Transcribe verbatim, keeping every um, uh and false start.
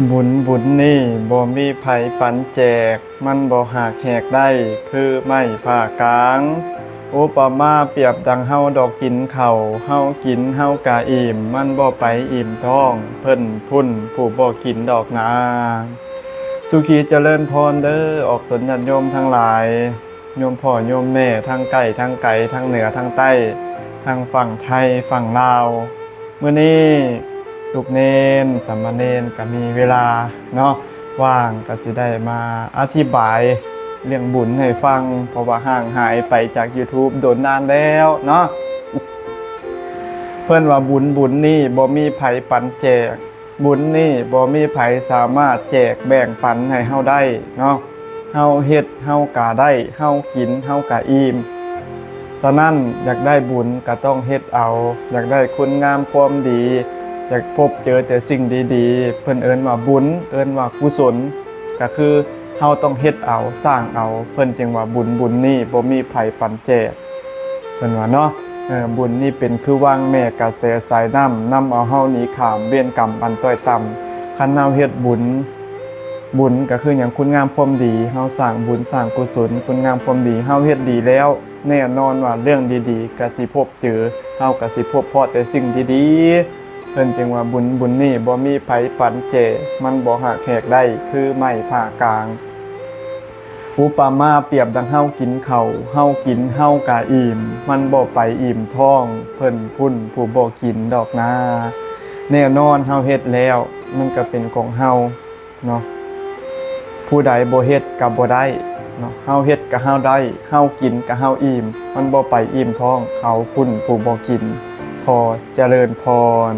บุญบุญนี่บ่มีไผปันแจก มันบ่หักแหกได้คือไม้ผ่ากลาง อุปมาเปรียบดังเฮาดอกกินข้าว เฮากะอิ่ม มันบ่ไปอิ่มท้อง เพิ่นพุ้นผู้บ่กินดอกนา สุขีเจริญพรเด้อ ออกตนญาติโยมทั้งหลาย โยมพ่อโยมแม่ทั้งใกล้ทั้งไกล ทั้งเหนือทั้งใต้ ทั้งฝั่งไทยฝั่งลาว มื้อนี้ลูกเณรสามเณรก็มีเวลาเนาะ ว่างก็สิได้มาอธิบายเรื่องบุญให้ฟัง เพราะว่าห่างหายไปจาก YouTube โดนนานแล้วเนาะ เพิ่นว่าบุญบุญนี่บ่มีไผปันแจก บุญนี่บ่มีไผสามารถแจกแบ่งปันให้เฮาได้เนาะ เฮาเฮ็ดเฮากะได้ เฮากินเฮากะอิ่ม ฉะนั้นอยากได้บุญก็ต้องเฮ็ดเอา อยากได้คุณงามความดี อยากพบเจอแต่สิ่งดีๆ เพิ่นเอิ้นว่าบุญ เอิ้นว่ากุศล ก็คือเฮาต้องเฮ็ดเอา สร้างเอา เพิ่นจึงว่าบุญบุญนี่บ่มีไผปันแจก เพิ่นว่าเนาะ เออ บุญนี่เป็นคือวังแม่กระแสสายน้ำ นำเอาเฮาหนีข้ามเวรกรรมอันต้อยต่ำ คันเฮาเฮ็ดบุญ บุญก็คือหยัง คุณงามความดี เฮาสร้างบุญสร้างกุศล คุณงามความดี เฮาเฮ็ดดีแล้ว แน่นอนว่าเรื่องดีๆก็สิพบเจอ เฮาก็สิพบพอแต่สิ่งดีๆ เพิ่นจึงว่าบุญบุญนี่บ่มีไผปันแจก มันบ่หักแหกได้คือไม้ผ่ากลาง อุปมาเปรียบดังเฮากินข้าว เฮากินเฮากะอิ่ม มันบ่ไปอิ่มท้อง เพิ่นพุ้นผู้บ่กินดอกนา แน่นอนเฮาเฮ็ดแล้ว มันก็เป็นของเฮาเนาะ ผู้ใดบ่เฮ็ดก็บ่ได้เนาะ เฮาเฮ็ดก็เฮาได้ เฮากินก็เฮาอิ่ม มันบ่ไปอิ่มท้อง เขาพุ้นผู้บ่กิน ขอเจริญพร